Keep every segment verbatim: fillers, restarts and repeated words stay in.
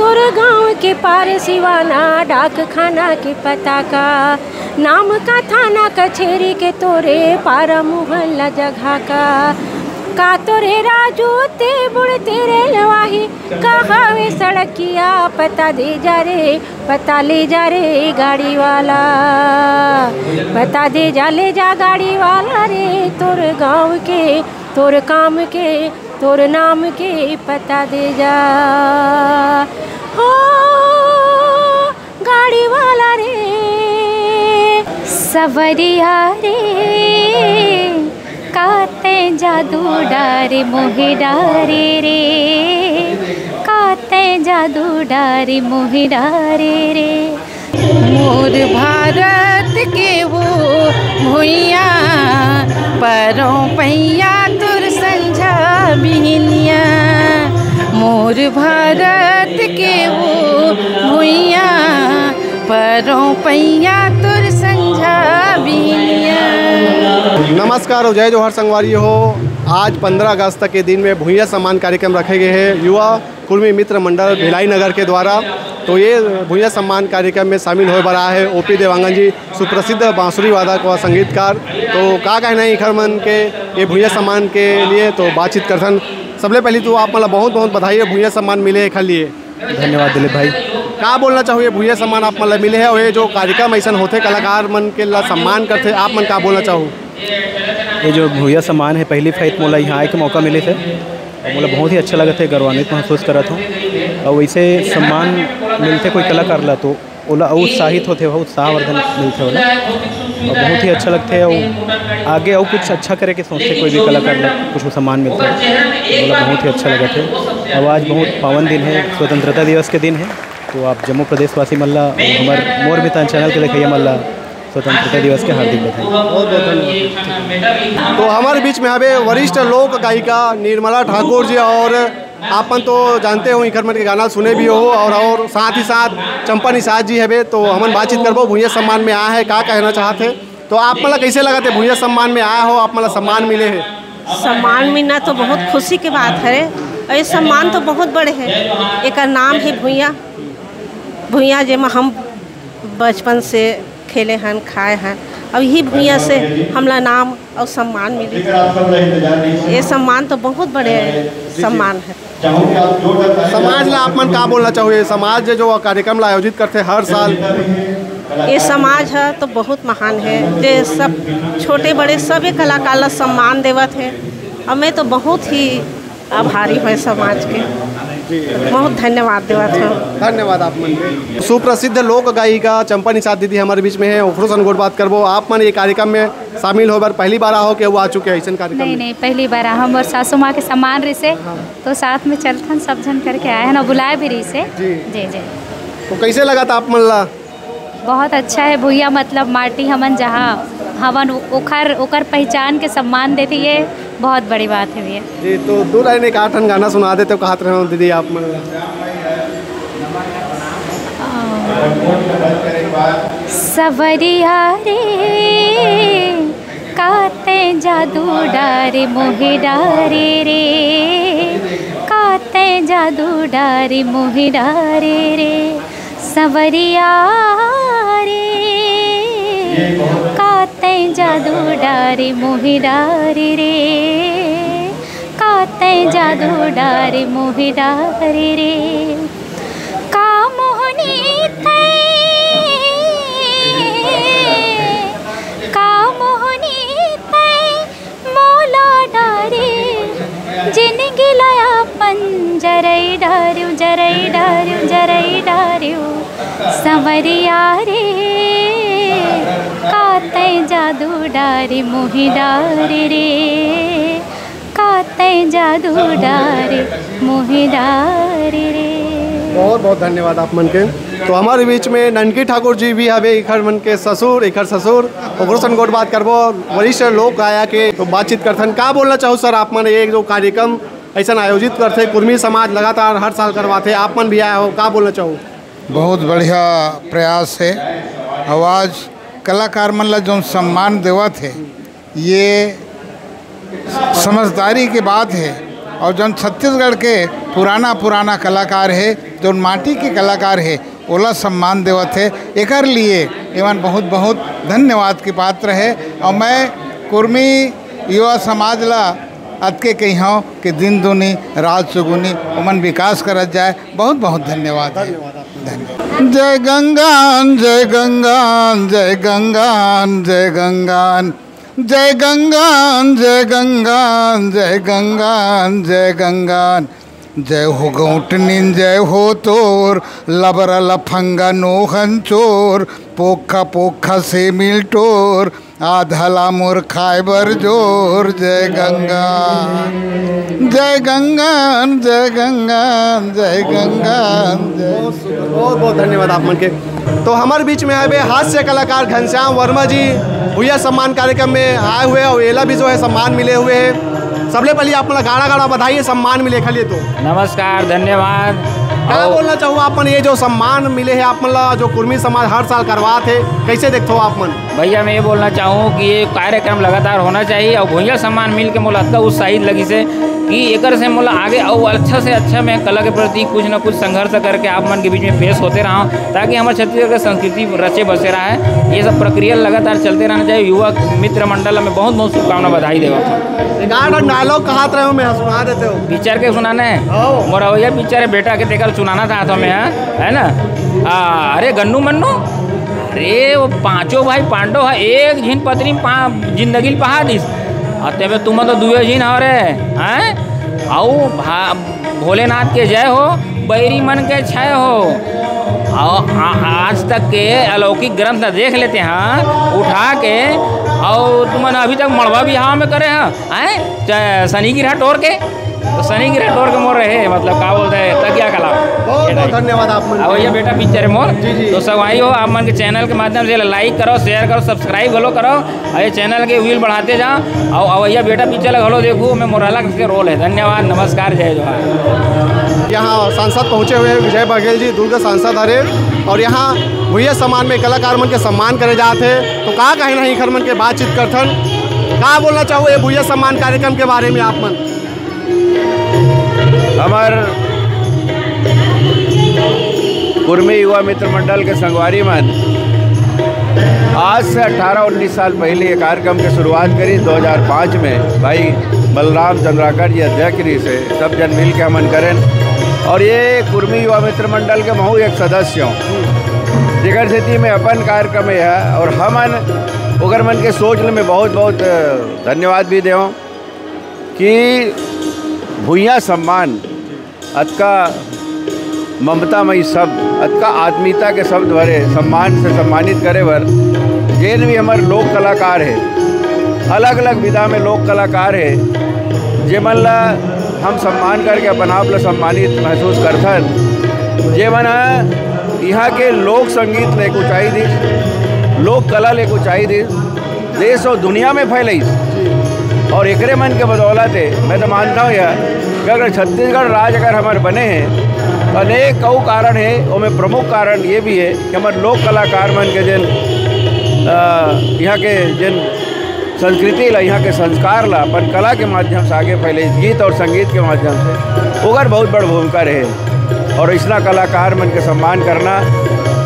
तोर गांव के पार सिवाना, डाकखाना के पता का, नाम का थाना कचेरी के तोरे पारा मुहल्ला जगह का। का तोरे राजू ते बुढ़ते रेलवाही, कहावे सड़किया पता दे जा रे, पता ले जा रे गाड़ी वाला, पता दे जा ले जा गाड़ी वाला रे, तोर गांव के, तोर काम के, तोर नाम के पता दे जा। हो गाड़ी वाला रे, सवरिया रे, काते जादू डारे मोहे डारे रे, काते जादू डारे मोहे डारे रे। मोर भारत के वो भुइया, परों पैया तोर संझा बिहनिया। मोर भारत के वो भुइया, परों पैया तोर संझा बिहनिया। नमस्कार और जय जोहार संगवारी हो। आज पंद्रह अगस्त के दिन में भुइया सम्मान कार्यक्रम रखे गए हैं युवा कुर्मी मित्र मंडल भिलाई नगर के द्वारा। तो ये भुइया सम्मान कार्यक्रम में शामिल होए बर आए हैं ओपी देवांगन जी, सुप्रसिद्ध बांसुरी वादक व संगीतकार। तो का कहना है इखर मन के ये भुइया सम्मान के लिए, तो बातचीत करथन। सबले पहले तो आप मन ला बहुत बहुत बधाई है भुइया सम्मान मिले एखर लिए। धन्यवाद दिलीप भाई। का बोलना चाहू, ये भुइया सम्मान आप मन ला मिले है और ये जो कार्यक्रम ऐसन होथे, कलाकार मन के ला सम्मान करथे, आप मन का बोलना चाहू? ये जो भुइया सम्मान है, पहली फैत मोला यहाँ आए के मौका मिले थे और मोला बहुत ही अच्छा लगत है, गौरवान्वित महसूस करत हूँ। और वैसे सम्मान मिलते कोई कलाकार ला तो ओला अउ उत्साहित होथे, वह उत्साहवर्धन मिलथे ओला और बहुत ही अच्छा लगथे। और आगे और कुछ अच्छा करे के सोचथे कोई भी कलाकार ला कुछ सम्मान मिलथे, तो ओला बहुत ही अच्छा लगथे। और आज बहुत पावन दिन है, स्वतंत्रता दिवस के दिन है, तो आप जम्मो प्रदेशवासी मन ला और हमर मोर मितान चैनल के देखइया मन ला स्वतंत्रता दिवस के हार्दिक बधाई। बहुत बहुत धन्यवाद। तो हमारे बीच में हवे वरिष्ठ लोक गायिका निर्मला ठाकुर जी, और आप मन तो जानते हो, इखर मन के गाना सुने भी हो, और, और साथ ही साथ चंपा निषाद जी हवे, तो हमन बातचीत करबो, भुइया सम्मान में आए है, का कहना चाहत है। तो आप मन ला कैसे लगत है, भुइया सम्मान में आए हो, आप मन ला सम्मान मिले है? सम्मान मिलना तो बहुत खुशी के बात है, और ये सम्मान तो बहुत बड़े है। एकर नाम है भुइया, भुइया जेमा हम बचपन से खेले हन, खाए हन, अब यही भुइया से हमला नाम और सम्मान मिली। ये सम्मान तो बहुत बड़े सम्मान है। समाज ला आप मन का बोलना चाहू? ये समाज जो कार्यक्रम ला आयोजित करथे हर साल, ये समाज है तो बहुत महान है, जे सब छोटे बड़े सभी कलाकार ला सम्मान देवत है, और मैं तो बहुत ही आभारी हूँ समाज के, बहुत धन्यवाद देवत हूँ। धन्यवाद आप मन के। सुप्रसिद्ध लोक गायिका चंपा निषाद दीदी हमारे बीच में है, ओखरो सन गोठ बात करबो। आप मन ये कार्यक्रम में शामिल होए बर पहली बार आहो के वो आ चुके हैं ऐसन कार्यक्रम नहीं, में? नहीं, पहली बार आ। हम और सासू माँ के सम्मान रिसे, तो साथ में चलथन सब झन करके आए हैं ना, बुलाए भी रिसे। जी। जी, जी। तो कैसे लगा था आप मन ला? बहुत अच्छा है भुइया, मतलब माटी हमन जहाँ हवन उ-, ओखर, ओकर पहचान के सम्मान देती, ये बहुत बड़ी बात है भैया। जी, तो दो लाइन एक आठन गाना सुना देते हो, कहत रहे हो दीदी आप मन ला। सवरिया रे, काते जादू डारे मोहे डारे रे, काते जादू डारे मोहे डारे रे, सवरिया रे, काते जादू डारे मोहे डारे रे, काते जादू डारे मोहे डारे रे। का मोहनी तै, का मोहनी तै मोला डारे, जिनगी ला अपन जरई डारियो, जरई डारियो, जरई डारियो, संवरिया रे, का तै जादू डारे मोहि डारे रे, का तै जादू डारे मोहि डारे रे। बहुत बहुत धन्यवाद आप मन के। तो हमारे बीच में ननकी ठाकुर जी भी हवे, इखर मन के ससुर, इखर ससुर, ओकरो सन गोठ बात करबो, वरिष्ठ लोक गायक के तो बातचीत करथन। का बोलना चाहू सर आप मन, एक जो कार्यक्रम ऐसन आयोजित करथे, कुर्मी समाज लगातार हर साल करवाथे, आप मन भी आए हो, का बोलना चाहू? बहुत बढ़िया प्रयास है। आवाज कलाकार मन ला जौन सम्मान देवत है, ये समझदारी के बात है। और जौन छत्तीसगढ़ के पुराना पुराना कलाकार है, जोन माटी के कलाकार हे, ओला सम्मान देवत हे। एकर लिए एमन बहुत बहुत धन्यवाद के पात्र हे। और मैं कुर्मी युवा समाज ला अतके कहिहौं कि दिन दूनी रात सुगुनी ओमन विकास करत जाए। बहुत बहुत धन्यवाद हे। धन्यवाद। जय गंगान, जय गंगान, जय गंगान, जय गंगान। जय गंगान, जय गंगान, जय गंगान, जय गंगान। जय हो गौटनिन, जय हो तोर, लबरा लफंगा नोहन चोर, पोखा पोखा से मिलटोर, आधा ला मोर खाए बर जोर। जय गंगान, जय गंगान, जय गंगान, जय गंगान, जय। बहुत सुंदर, बहुत बहुत धन्यवाद आप मन के। तो हमारे बीच में आए हुए हास्य कलाकार घनश्याम वर्मा जी भुइयां सम्मान कार्यक्रम में आए हुए और एला भी जो है सम्मान मिले हुए हैं। सबले पहले आप मन ला गाड़ा गाड़ा बधाई हे सम्मान मिले के लिए। तो नमस्कार, धन्यवाद। का और बोलना चाहू आप मन, ये जो सम्मान मिले हे आप मन ला, जो कुर्मी समाज हर साल करवात हे, कैसे देखथो आप मन? भैया, मैं ये बोलना चाहूँ कि ये कार्यक्रम लगातार होना चाहिए और भुइयां सम्मान मिल के मोला अतका उत्साहित लगिस हे कि एकर से मोला आगे अउ अच्छा से अच्छा मैं कला के प्रति कुछ ना कुछ संघर्ष करके आप मन के बीच में पेश होते रहूँ, ताकि हमर छत्तीसगढ़ के संस्कृति रचे बसे रहे। ये सब प्रक्रिया लगातार चलते रहना चाहिए। युवा मित्र मंडल ला मैं बहुत बहुत शुभकामना, बधाई देवत हूँ। एक आध डायलॉग कहत रहे हो, मैं सुना देते हो। पिक्चर के सुनाना हे? हाँ। मोर अवइया पिक्चर हे बेटा के, तेकर सुनाना चाहत हूँ मैं, हाँ, है ना? आ, अरे गन्नू मन्नू, अरे वो पांचों भाई पांडव हे, एक झिन पत्नी पा-, जिंदगी ल पहा दिस, अउ तेमे तुमन तो दुए झिन हव रे, हैं? अउ भा-, भोलेनाथ के जय हो, बैरी मन के क्षय हो। अउ आ-, आज तक के अलौकिक ग्रंथ ल देख लेते हैं उठा के, अउ तुमन अभी तक मड़वा बिहाव में करे हैं, हैं? च-, शनि गिरहा टोर के, तो शनि गिरहा टोर के मोर रहे, मतलब, का बोलते हैं, तकिया कला। बहुत, ये बहुत नहीं। धन्यवाद आप मन अब के। ये बेटा पिक्चर है मोर। जी, जी। तो सब आई हो, आप मन के चैनल के माध्यम से लाइक करो, शेयर करो, सब्सक्राइब घलो करो, और ये चैनल के व्यूज बढ़ाते जाओ। और अब ये बेटा पिक्चर ला घलो देखो, मैं मोर अलग से रोल है। धन्यवाद, नमस्कार, जय जोहार। यहाँ सांसद पहुँचे हुए हैं विजय बघेल जी, दुर्ग सांसद हरे, और यहाँ भुइयां सम्मान में कलाकार मन के सम्मान करे जात हे। तो का कहना हे इखर मन के, बातचीत करथन। का बोलना चाहू ये भुइयां सम्मान कार्यक्रम के बारे में आप मन? हमर कुर्मी युवा मित्र मंडल के संगवारी मन आज से अठारह उन्नीस साल पहले ये कार्यक्रम के शुरुआत करी। दो हज़ार पाँच में भाई बलराम चंद्राकर जी अध्यक्ष रहिस हे, सब जन मिल के हमन करेन। और ये कुर्मी युवा मित्र मंडल के महू एक सदस्य हूँ, जेकर सेती में अपन कार्यक्रम ये हे और हमन ओकर मन के सोच ले मैं बहुत बहुत, अ, धन्यवाद भी देवं। कि भुइयां सम्मान, अतका ममतामयी शब्द, अतका आत्मीयता के शब्द भरे सम्मान से सम्मानित करे बर जेन भी हमर लोक कलाकार हे, अलग-अलग विधा में लोक कलाकार हे, जेमन ला हम सम्मान करके अपन आप ला सम्मानित महसूस करथन, जेमन ह इहाँ के लोक संगीत ले एक ऊंचाई दिस, लोक कला ले एक ऊंचाई दिस, देश और दुनिया में फैलइस। और एकरे मन के बदौलत हे, मैं तो मानता हूँ यार, कि अगर छत्तीसगढ़ राज अगर हमर बने हे, तो अनेक कऊ कारण हे, ओमे प्रमुख कारण ये भी हे कि हमर लोक कलाकार मन के जेन, अ, यहाँ के जेन संस्कृति ला, यहाँ के संस्कार ला अपन कला के माध्यम से आगे फैले, गीत और संगीत के माध्यम से, ओकर बहुत बड़ भूमिका रहे। और इसना कलाकार मन के सम्मान करना,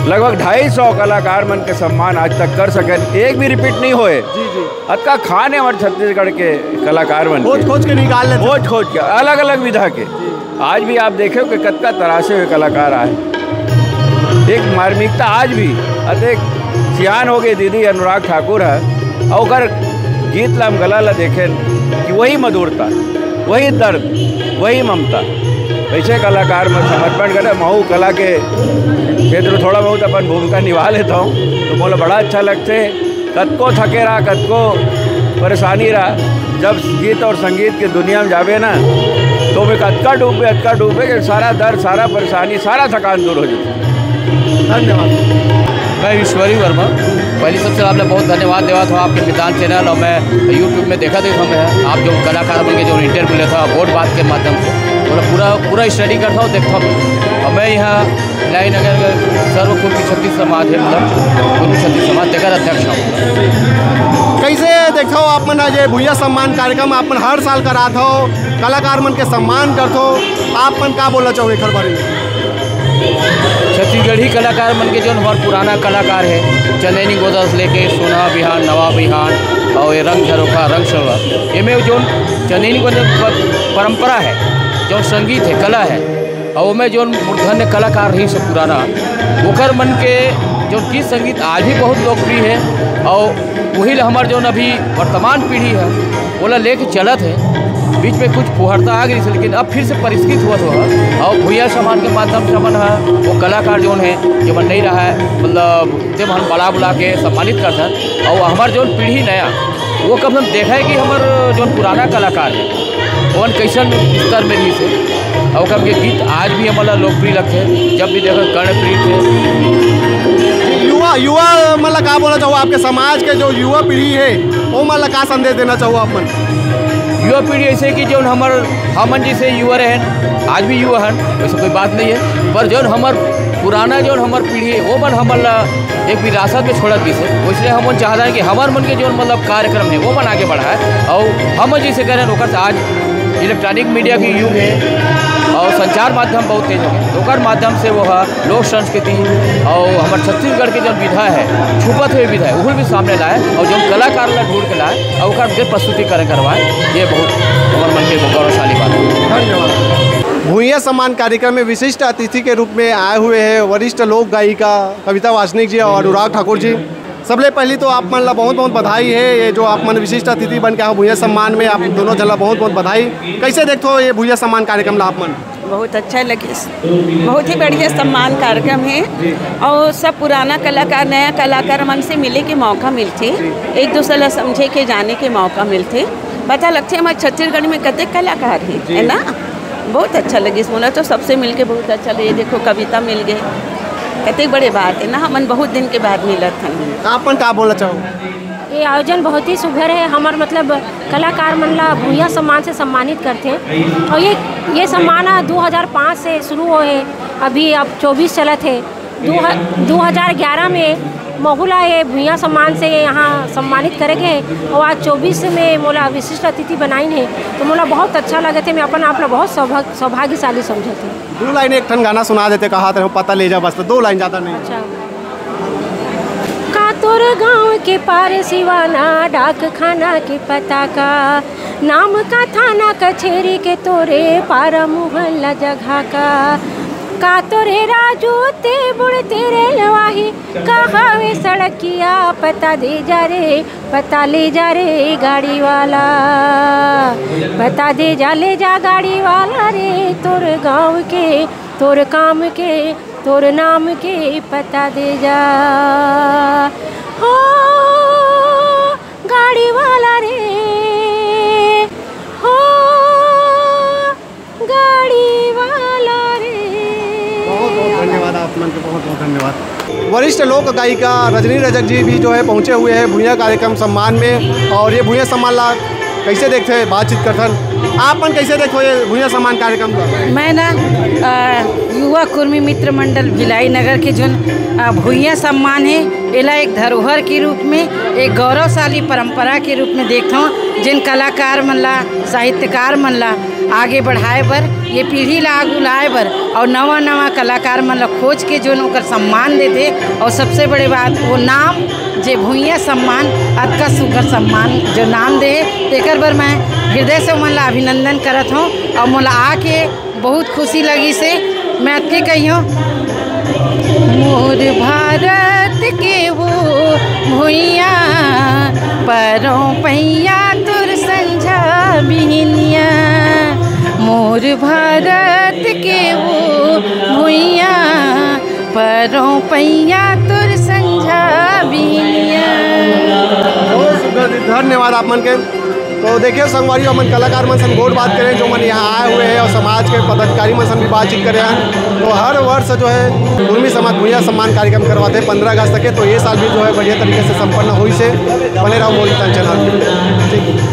लगभग ढाई सौ कलाकार मन के सम्मान आज तक कर सकेन, एक भी रिपीट नहीं होए। जी, जी। अतका खान हे हमर छत्तीसगढ़ के कलाकार मन खोज, के। खोज के निकाल लेथे। खोज, खोज के, अलग-अलग विधा के। जी। आज भी आप देखे हो कि कतका तराशे हुए कलाकार आए। एक मार्मिकता आज भी, अतेक सियान हो गए दीदी अनुराग ठाकुर हे, और ओकर गीत ला हम गला ला देखेन कि वही मधुरता, वही दर्द, वही ममता। वैसे कलाकार मन समर्पण करे, महू कला के क्षेत्र में थोड़ा बहुत अपन भूमिका निभा लेता हूँ, तो मोला बड़ा अच्छा लगथे। कतको थके रहा, कतको परेशानी रहा, जब गीत और संगीत के दुनिया में जाबे ना, तो मैं कतका डूबे, अतका डूबे कि सारा दर्द, सारा परेशानी, सारा थकान दूर हो जाता। धन्यवाद। मैं ईश्वरी वर्मा, पहली सबसे आपने बहुत धन्यवाद देवत हूँ आपके मितान चैनल, और मैं YouTube में देखा देखा मैं आप जो कलाकार मन के जो इंटरव्यू लेता हूँ, वोट बात के माध्यम से पूरा पूरा पूरा स्टडी करता हूँ, देखता हूँ। और मैं यहाँ भिलाई नगर के सर्व कुर्मी छत्तीस समाज है, मतलब कुर्मी छत्तीस समाज तेकर अध्यक्ष हूँ। कैसे देखो आप मन आज ये भुइयां सम्मान कार्यक्रम आप मन हर साल करात हो, कलाकार मन के सम्मान करत हो, आप मन का बोलना चाहो एकर बारे में? कलाकार मन के जोन हमर पुराना कलाकार हे, चंदैनी गोंदा से लेके सोनहा बिहान, नवा बिहान अउ ये रंग झरोखा, रंग सरोवर, एमे जोन चंदैनी गोंदा के प-, परंपरा हे, जोन संगीत हे, कला हे, अउ ओमे जोन मूर्धन्य कलाकार रहिस हे पुराना, ओकर मन के जोन गीत संगीत आज भी बहुत लोकप्रिय हे अउ उही ल हमर जोन अभी वर्तमान पीढ़ी हे, ओला लेके चलत हे। बीच में कुछ फुहरता आ गिस, लेकिन अब फिर से परिष्कृत होवत हे। अउ भुइयां सम्मान के माध्यम से हमन ह वो कलाकार जोन हे, जेमन नइ रहय, मतलब, तेमन बला बुला के सम्मानित करथन। अउ हमर जोन पीढ़ी नया, वो कम से कम देखय कि हमर जोन पुराना कलाकार हे, ओमन कइसन स्तर में रहिस हे। अउ ओकर के गीत आज भी हमन ला लोकप्रिय लगथे, जब भी देखो कर्णप्रीत हे। युवा, युवा मन ला का बोलना चाहो? आपके समाज के जो युवा पीढ़ी हे, ओमन ला का संदेश देना चाहो आप मन? युवा पीढ़ी ऐसे कि जोन हमर, हमन जैसे युवा रहेन, आज भी युवा हन, वैसे कोई बात नहीं है, पर जोन हमर पुराना जोन हमर पीढ़ी हे, वो मन हमन ला एक विरासत में छोड़त गिस हे। इसलिए हमन चाहत हन कि हमर मन के जोन, मतलब, कार्यक्रम हे, वो मन आगे बढ़ाए। अउ हमन जैसे करेन, ओकर से आज इलेक्ट्रॉनिक मीडिया के युग हे अउ संचार माध्यम बहुत तेज हो गए, ओकर माध्यम से वो ह लोक संस्कृति अउ हमर छत्तीसगढ़ के जोन विधा हे, छुपत हुए विधा हे, उहुल भी सामने लाए अउ जोन कलाकार ला ढूंढ के लाए अउ ओकर के प्रस्तुतिकरण करवाए, ये बहुत हमर मन के गौरवशाली बात हे। धन्यवाद। भुइयां सम्मान कार्यक्रम में विशिष्ट अतिथि के रूप में आए हुए हैं वरिष्ठ लोक गायिका कविता वासनिक जी और अनुराग ठाकुर जी। सबले पहली तो आप मन ला बहुत बहुत बधाई हे, ये जो आप मन विशिष्ट अतिथि बन के आओ भुइयां सम्मान में, आप दोनों झन ला बहुत बहुत बधाई। कैसे देखथो ये भुइयां सम्मान कार्यक्रम ला आप मन? बहुत अच्छा लगिस, बहुत ही बढ़िया सम्मान कार्यक्रम हे। अउ सब पुराना कलाकार, नया कलाकार मन से मिले के मौका मिलथे, एक दूसरे ला समझे के, जाने के मौका मिलथे, पता लगथे हमर छत्तीसगढ़ में कतेक कलाकार हे, हे ना? बहुत अच्छा लगिस मोला तो, सबसे मिलके बहुत अच्छा लगे। देखो, कविता मिल गए, कतेक बड़े बात हे ना, हमन बहुत दिन के बाद मिलत हन। आप मन का बोलना चाहो? ये आयोजन बहुत ही सुघर हे, हमर, मतलब, कलाकार मन ला भुइयां सम्मान से सम्मानित करथे। अउ ये, ये सम्मान ह दू हजार पाँच से शुरू होए हे, अभी अब चौबीस चलत हे। दू ह-, दू हजार ग्यारह में महू ला ये भुइयां सम्मान से यहाँ सम्मानित करे गे हे, अउ आज चौबीस में मोला विशिष्ट अतिथि बनाइन हे, तो मोला बहुत अच्छा लगत हे। मैं अपन आप ला बहुत सौभाग-, सौभाग्यशाली समझत हूँ। दो लाइन एक ठन गाना सुना देते, कहा थे, पता ले जा, बस तो दो लाइन, ज़्यादा नहीं। अच्छा। का तोर गांव के पार सिवाना, डाकखाना के पता का, नाम का थाना कचेरी के तोरे पारा मोहल्ला जगह का, का तोरे राजू ते बुढ़ तेरे लवाही, का हवे सड़किया पता दे जा रे, पता ले जा रे गाड़ी वाला, पता दे जा, ले जा गाड़ी वाला रे, तोर गांव के, तोर काम के, तोर नाम के पता दे जा। हो गाड़ी वाला रे, हो गाड़ी वाला रे। बहुत बहुत धन्यवाद आप मन के, बहुत बहुत धन्यवाद। वरिष्ठ लोक गायिका रजनी रजक जी भी जो है पहुँचे हुए हैं भुइयां कार्यक्रम सम्मान में, और ये भुइयां सम्मान ला कैसे देखते हैं, बातचीत करथन। आप मन कैसे देखो ये भुइयां सम्मान कार्यक्रम का? मैं ना, अ, युवा कुर्मी मित्र मंडल भिलाई नगर के जोन, अ, भुइयां सम्मान हे, एला एक धरोहर के रूप में, एक गौरवशाली परंपरा के रूप में देखथों, जिन कलाकार मन ला, साहित्यकार मन ला आगे बढ़ाए बर, ये पीढ़ी ला आगू लाए बर, अउ नवा नवा कलाकार मन ला खोज के जोन ओकर सम्मान देथे, अउ सबसे बड़े बात वो नाम जे भुइयां सम्मान, अतका सुघर सम्मान जो नाम दे हे, तेकर बर मैं हृदय से ओमन ला अभिनंदन करत हूँ। अउ मोला आके बहुत खुशी लगी से मैं अतके कहियो, मोर भारत के वो भुइयां, परों पैया तोर संझा बिहनिया, मोर भारत के वो भुइयां, परों पैया तोर संझा बिहनिया। बहुत सुंदर जी, धन्यवाद आप मन के। तो देखिए संगवारी, हमन कलाकार मन सन गोठ बात करें, जो मन यहाँ आए हुए हैं, और समाज के पदाधिकारी मन सन भी बातचीत करे हैं। तो हर वर्ष जो है कुर्मी समाज भुइयां सम्मान कार्यक्रम करवाते हैं पंद्रह अगस्त के, तो ये साल भी जो है बढ़िया तरीके से संपन्न हुई से। बने रहो मोर मितान चैनल। ठीक है।